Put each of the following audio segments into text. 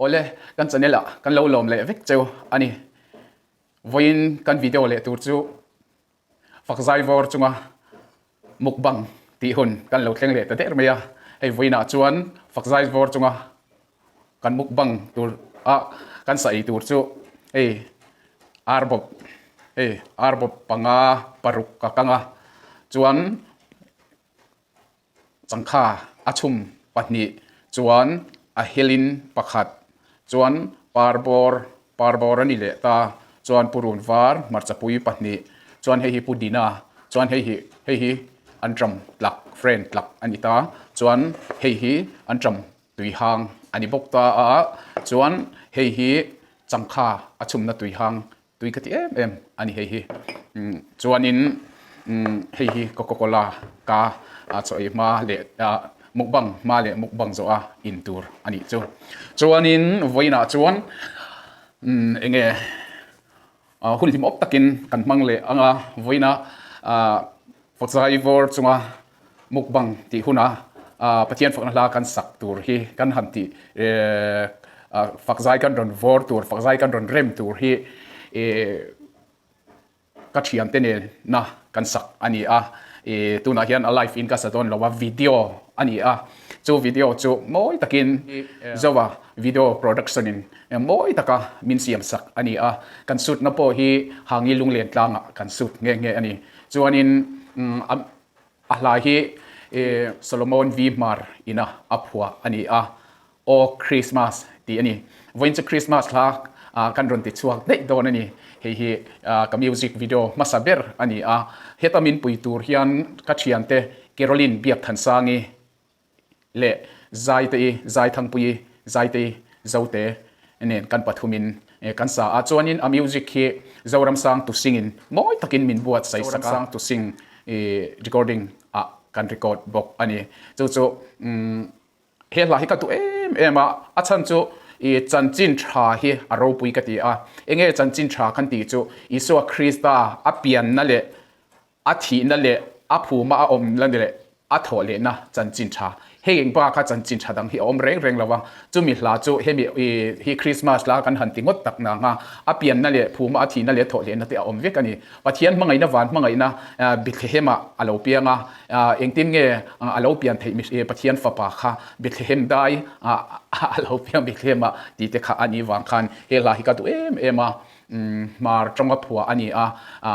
Awle kan channel ah kan lo lawm leh vek cheu a ni. Vawiin kan video leh tur chu Fakzai vawr chunga mukbang tih hun kan lo thleng leh ta der mai a. Hei vawiinah chuan Fakzai vawr chunga kan mukbang tur a kan sa ei tur chu hei arbawp hei arbawp panga paruk ka kang a chuan Changkha a chhum pahnih chuan a helin pakhat chuan parbawr parbawr a ni leh ta chuan purun var hmarchapui pahnih chuan hei hi pudina chuan hei hi hei hi anṭam tlak friend tlak a ni ta chuan hei hi anṭam tuihang a ni bawk ta a chuan hei hi changkha a chhumna tuihang Tui ka ti em em a ni hei hi. Chuanin hei hi Coca Cola ka chaw ei hma leh mukbang hma leh mukbang zawh a in tur a nih chu. Chuanin vawiinah chuan eng nge hun hlim awp takin kan hmang leh ang a, vawiina Fawchai vawr chunga mukbang tih huna Pathian fakna hla kan sak tur hi kan han tih fakzai kan rawn vawr tur, fakzai kan rawn rem tur hi ka thiante nena kan sak a ni a. Tunah hian a live in ka sa dawn lo a, video a ni a. Chu video chu mawi takin Zoa video production in mawi taka min siam sak a ni a. Kan shoot na pawh hi Hangi Lunglen tlangah kan shoot nghe nghe a ni. Chuanin a hla hi Solomon V Hmar ina a phuah a ni a, Aw Christmas tih a ni. Vawiin chu Christmas hla kan rawn ti chhuak daih dawn a ni. Hei hi ka music video hmasa ber a ni a, heta min pui tur hian ka thiante Caroline Biakthansangi leh Zaitei, Zaithangpuii, Zaitei Zote nen kan pathumin kan sa a. Chuanin a music hi Zoramsang Tusingin mawi takin min buatsaih sak a. Zoramsang Tusing recording ah kan record bawk a ni. Chu chu he hla hi ka duh em em a, a chhan chu i chanchin tha hi a ropui ka ti a. Enge chanchin tha kan tih chu Isua Krista a pianna leh A thihna leh a phuma a awmna leh a thawh lehna chanchin tha. Hei eng bak a chanchin tha dang hi a awm reng reng lo a, chumi hla chu hemi hi Christmas hla kan han ti ngawt tak nang a, a pianna leh phuma a thihna leh thawh lehna te a awm vek a ni. Pathian hmangaihna van hmangaihna Bethlehem ah a lo piang a, engtin nge a lo pian theih Pathian fapa kha Bethlehem dai a lo piang Bethlehem ah tih te kha a nih vang khan he hla hi ka duh em em a. Hmar tawnga phuah a ni a,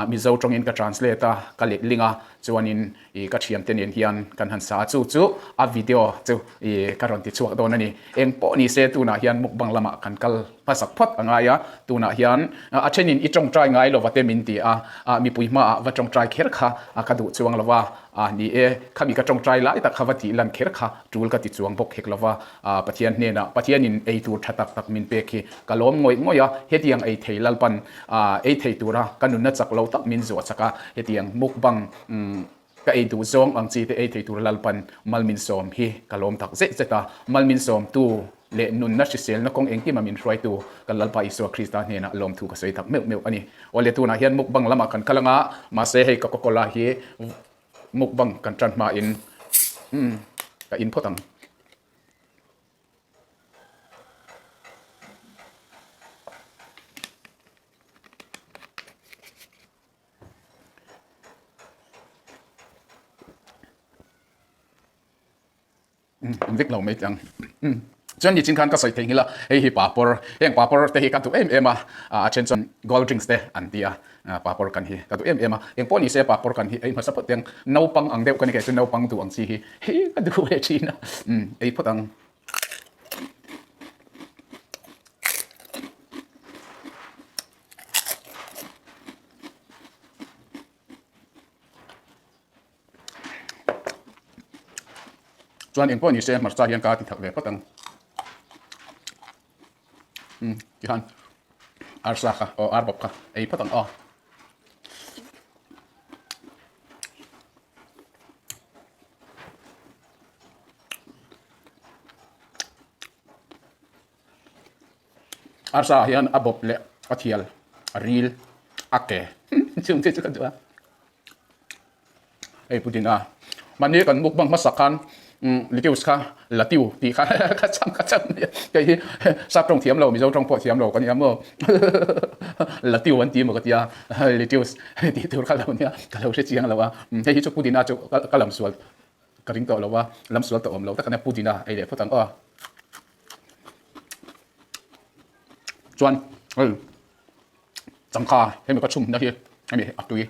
Mizo tawngin ka translate a, ka letling a, chuanin ih ka thiamte nen hian kan han sa a, chu chu a video chu ih ka rawn ti chhuak dawn a ni. Eng pawh ni se tunah hian mukbang lamah kan kal hmasak phawt a ngai a, tunah hian a thenin i tawngtai ngai lova te min ti a, mipui hmaah va tawngtai kher kha ka duh chuang lo va, A ni e, khami ka tawngtai lai tak kha va tih lan kher kha tul ka ti chuang bawk hek lova, Pathian hnenah Pathianin ei tur tha tak tak min pek hi ka lawm ngawih ngawih a, hetiang ei thei Lalpan ei thei tura ka nunna chak lo tak min zuah chak a, hetiang mukbang ka ei duh zawng ang chi te ei thei tura Lalpan mal min sawm hi ka lawm tak zet zet a, mal min sawmtu leh nunna hriselna kawng engkima min hruaitu kan Lalpa Isua Krista hnenah lawmthu ka sawi tak meuh meuh a ni. Awle tunah hian mukbang lamah kan kal anga mahse hei Coca Cola hi mukbang kan tan hmain umm ka in phawt ang. An vek lo mai teh ang. Chuan nichin khan ka sawi theih nghilh a, hei hi papawr, heng papawr te hi ka duh em em a, a then chuan gold drinks te an ti a, papawr kan hi ka duh em em a, eng pawh ni se papawr kan hi ei hmasa phawt teh ang, naupang ang deuh ka ni kei chu naupang duh ang chi hi hei ka duh ve thin a, ei phawt ang. Chuan engpawh ni se hmarcha hian ka ti thak ve phawt ang. Umm tihian arsa kha aw arbawp kha ei phawt ang aw. Arsa ah hian a bawp leh a thial a ril a ke chung te chu ka duh a. Hei Putin a mahni kan mukbang hmasak khan Litius kha Latiu tih kha ka cham ka cham nia. Kei hi sap tawng thiam lo, Mizo tawng pawh thiam lo ka nia maw. Latiu an ti maw ka tia, Litius tih tur kha lo nia, ka lo hre chiang lo a. Hei hi chu Pudina chu ka lam sual ka ring tawh lo a, lam sual tawh awm lo tak a nia, Pudina ei leh phawt ang aw. Chuan hei changkha hemi ka chhumna hi hemi a tui.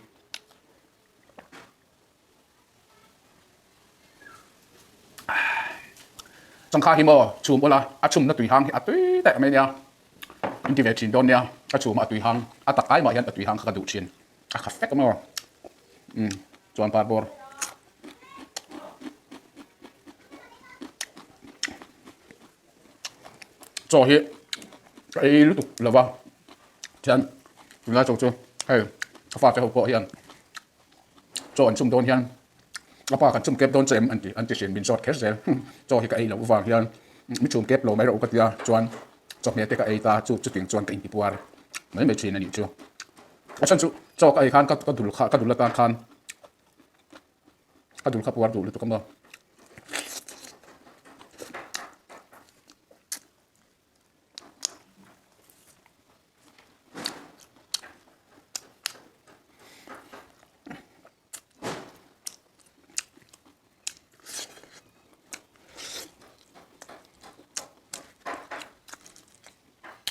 Changkha hi maw chhum ula a chhumna tui hang hi a tui daih mai nia in ti ve thin dawn nia a chhum a tui hang a tak ai mah hian a tui hang kha ka duh thin a kha fek maw um chuan par bawr chaw hi ka ei lutuk lova tihian tunlai chaw chu hei ka fate ho pawh hian Chaw an chum dawn hian a pa kan chum kep dawn che em an ti an ti hrin min zawt kher zel chaw hi ka ei loh vang hian mi chum kep lo mai rawh ka tia chuan chawhmeh te ka ei ta chu chuting chuan ka intipuar mai mai thin a nih chu a chhan chu chaw ka ei khan ka ka dul kha ka dul atan khan ka dul kha puar duh lutuk a maw.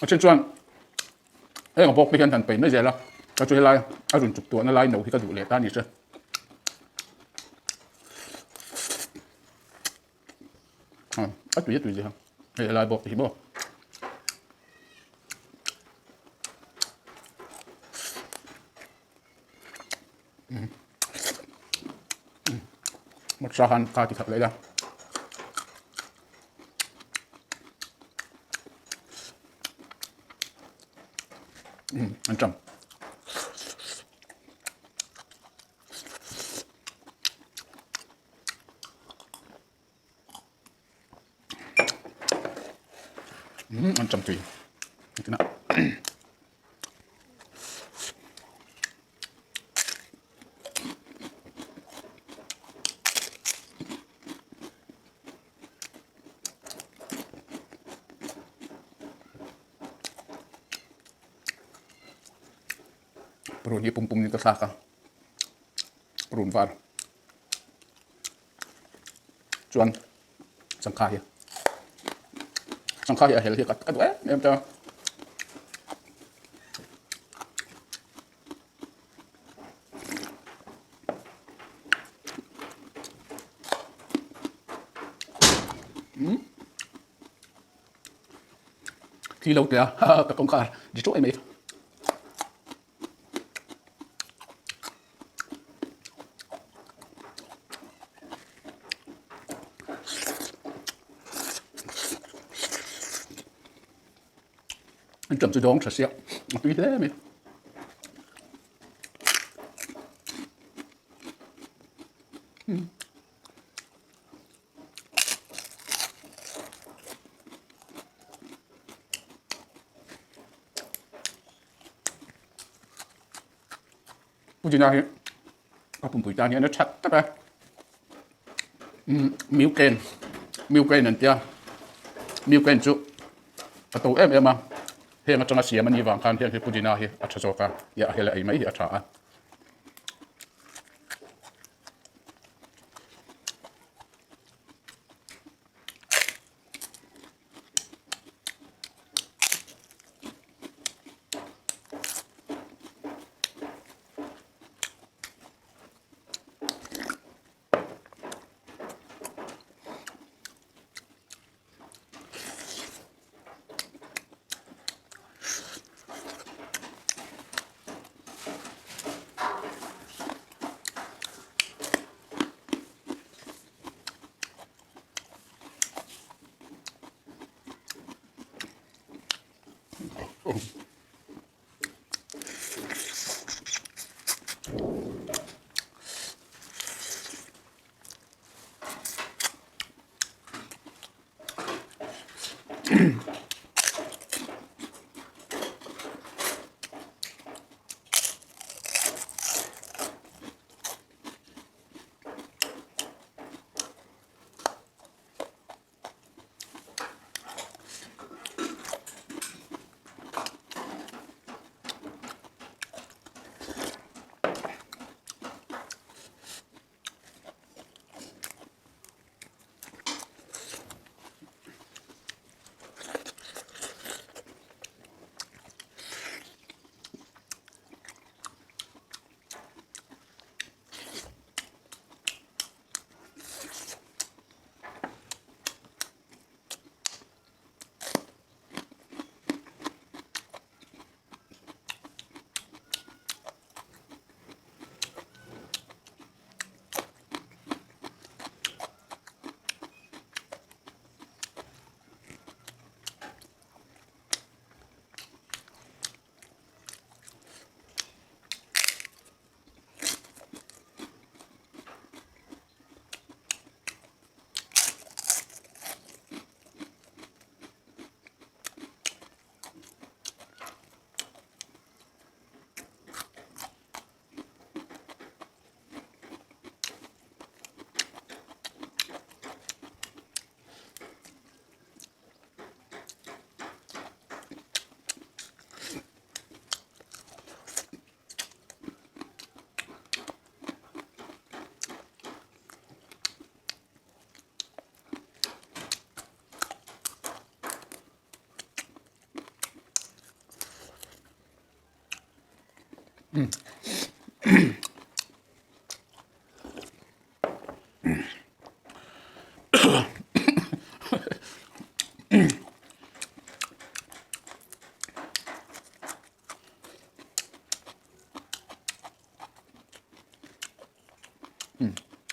A then chuan heng a bawk te hian han pei mai zel a a chu helai a rawn chuk tuahna lai no hi ka duh leh ta a ni che. A tui a tui zia hei helai bawk te hi maw. Hmarcha khan ka ti khat leh ila. An ṭam. An ṭam tui. Run hi pum pum in ka thlak a run var chuan changkha hi changkha hi a hel hi ka duh em em ta. Thi lo tia ka kawngkhar di chuai mai. An ṭam chu dawng ṭha sia a tui hle mai. Pudina hi a pumpui tan hian a that tak a miuken miuken an tia miuken chu a to em em a heng atanga siam a nih vang khan heng hi pudina hi a tha zawk a a hel a ei mai hi a tha a.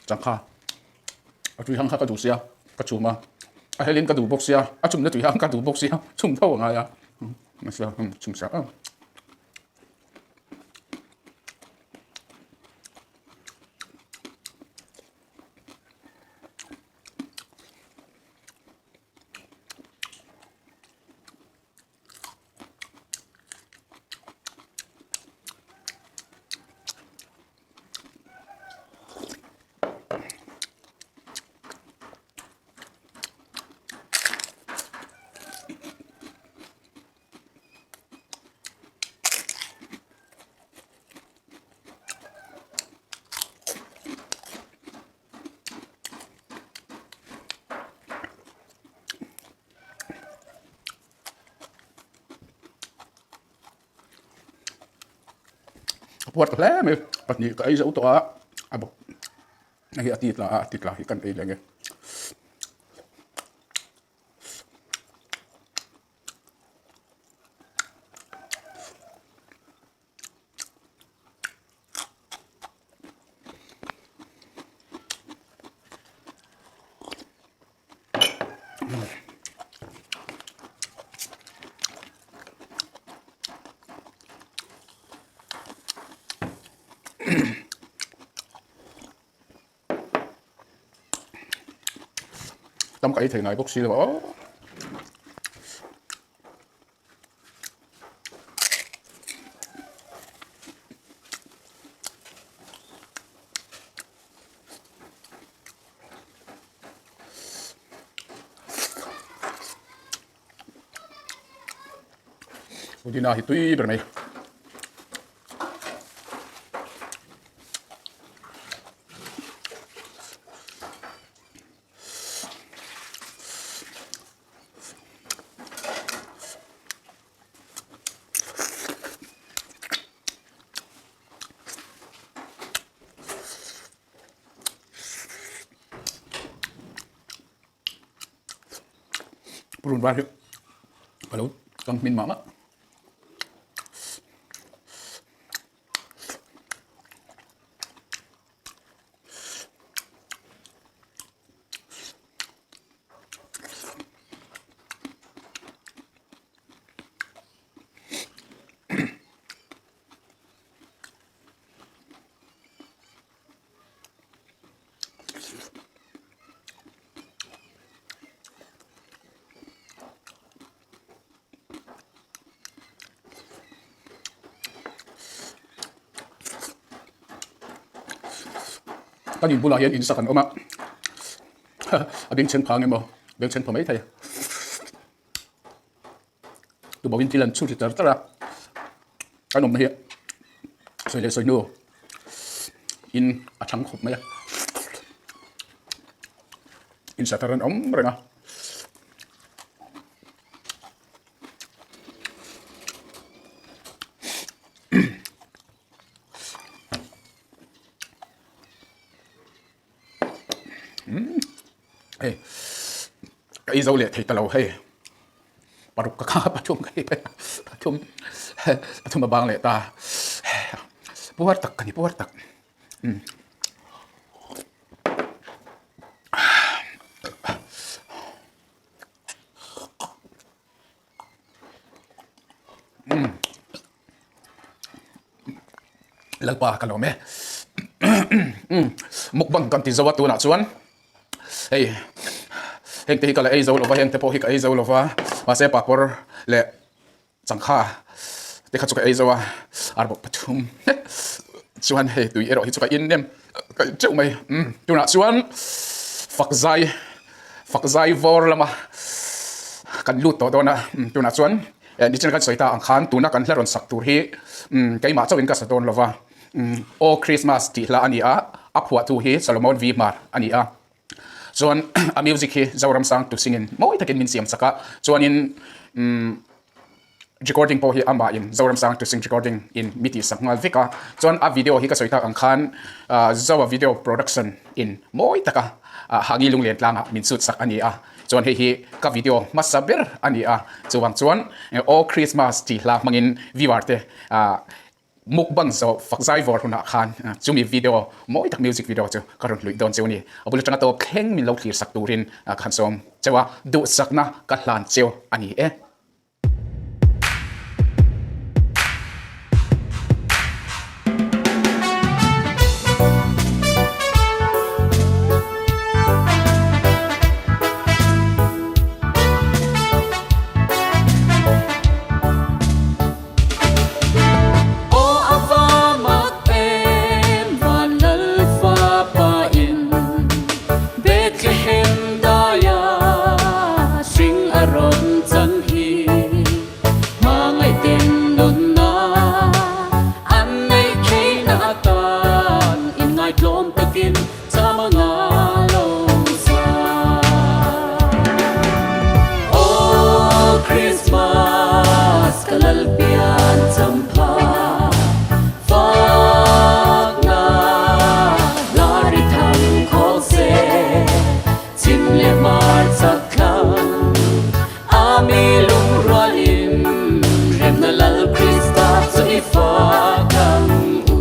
Changkha a tui hang kha ka duh sia ka chhum a a helin ka duh bawk sia a chhumna tui hang ka duh bawk sia chhum tho a ngai a chhum sak a. A puar ta hle mai pahnih ka ei zo tawh a a bawk hei hi a ti tla a a ti tla hi kan ei leh nge. Tam ka ei thei ngai bawk si lo a. Pudina hi tui ber mai. Purun var hi ka lo kam hmin mah mah. Kan in bulah hian in sak an awm a a bengchheng phang emaw bengchheng pha maithei tubauhin thil an chhut ri tar tar a an awmna hi sawi leh sawi hnu in a chhang khawp mai a in sa thar an awm reng a. Hei ka ei zo leh thei ta lo hei paruk ka kha pathum ka ei pathum pathum a bang leh ta puar tak ka ni puar tak umm. Lalpa ka lawm e mukbang kan ti zo a tunah chuan hei heng te hi ka la ei zo lova heng te pawh hi ka ei zo lova mahse papawr leh changkha te kha chu ka ei zo a arbawp pathum chuan hei tui erawh hi chu ka in em ka in teuh mai tunah chuan fak zai fak zai vawr lama kan lut tawh dawn a tunah chuan nichin kan sawi ta ang khan tuna kan hla rawn sak tur hi keimah chauhin ka sa dawn lova aw Christmas tih hla a ni a a phuahtu hi Solomon V Hmar a ni a chuan a music hi Zoramsang Tusingin mawi takin min siam chak a chuanin. Recording pawh hi amah in Zoram Sang to Sing Recording in mi tih sak nghal vek a, chuan a video hi ka sawi tak ang khan Zoa Video Production in mawi taka Hangi Lunglen tlangah min shoot sak a ni a, chuan hei hi ka video hmasa ber a ni a, chuvang chuan Aw Christmas tih hla hmangin viewer te Mukbang zawh fak zai vawr hunah khan chumi video mawi tak music video chu ka rawn hluih dawn cheu a ni. A bul atanga tawp thleng min lo thlir sak turin ka han sawm cheu a, duhsakna ka hlan cheu a ni e. Aw a va mak em van lal fapa in Bethlehem daia hring a rawn chan hi Hmangaihten nunna an neih theihna atan inngaihtlawm takin cham a nga lo sa. Aw Christmas ka lal pian cham pha Fakna hla ri thang khawl se Chim leh hmar chak thlang a mi lungrual in Remna Lal Krista chu i fak ang u.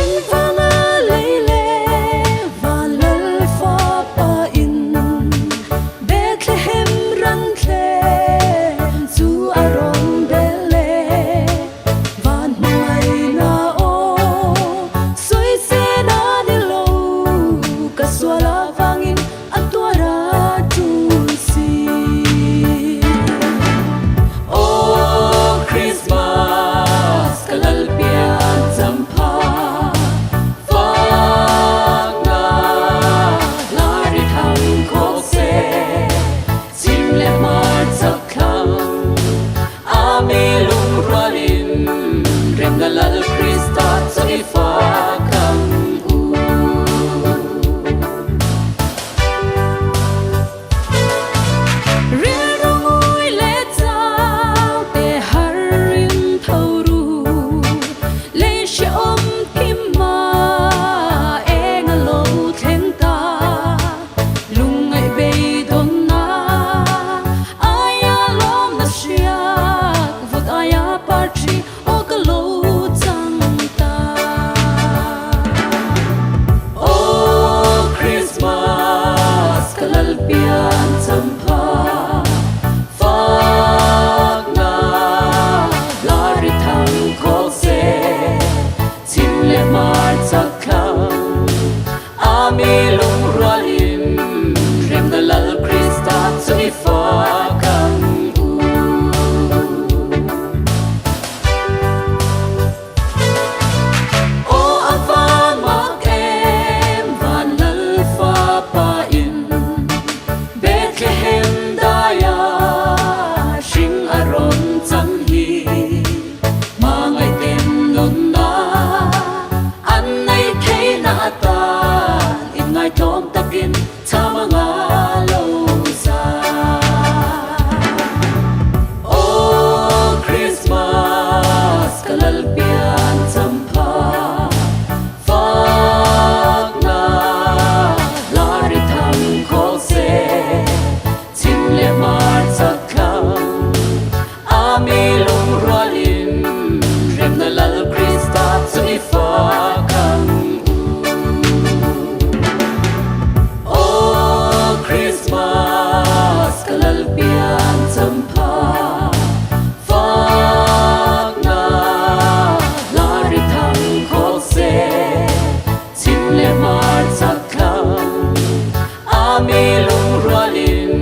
Engvanga lei leh van lal fapa in Bethlehem ran thleng chu a rawn bel e. Van hmangaihna aw sawi sen a ni lo, ka sual avangin a tuar a tul si. Aw Christmas ka lal pian cham pha, fakna hla ri thang khawk se, chim leh hmar chak thlang a mi lungrual in remna lal Krista chu i fak ang u. Rilru ngui leh chang te har in tho ru, lei hrehawm kim ma eng a lo thleng ta, lungngaih beidawnna aia lawmna hriat vut aia par thi aw ka lo chang ta. Aw Christmas ka lal pian cham pha fakna hla ri thang khawk se chim leh hmar chak thlang a mi lungrual in remna Lal Krista chu i fak ang u. Aw a va mak em van lal fapa in Bethlehem daia hring a rawn chang hi Hmangaihten nunna an nei theihna atan inngaihtlawm takin cham a nga lo za. Aw Christmas ka lal pian cham pha fakna hla ri thang khawl se chim leh hmar chak thlang a mi lungrual in remna Lal Krista chu i fak ang u. Aw Christmas ka lal pian cham pha fakna hla ri thang khawl se chim leh hmar chak thlang a mi lungrual in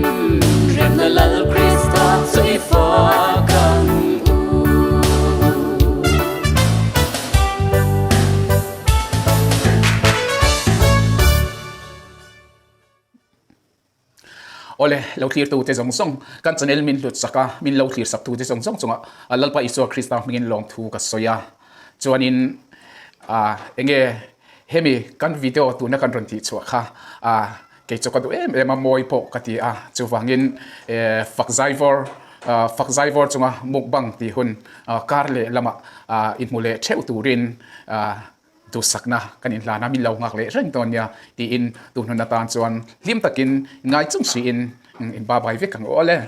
remna Lal Krista chu i fak ang u. Awle, lo thlirtute zawng zawng, kan channel min hlut sak a, min lo thlir sak tute zawng zawng chungah Lalpa Isua Krista hmingin lawmthu ka sawi a. Chuanin enge hemi kan video tuna kan rawn tih chhuah kha. Kei chu ka duh em em a, mawi pawh ka ti a. Chuvangin fak zaivawr, fak zaivawr chunga mukbang tih hun kar leh lamah inhmu leh theuh turin duhsakna kan inhlan a, min lo nghak leh reng dawn nia tiin tun hun atan chuan hlim takin ngai chung siin inbabai vek ang aw le.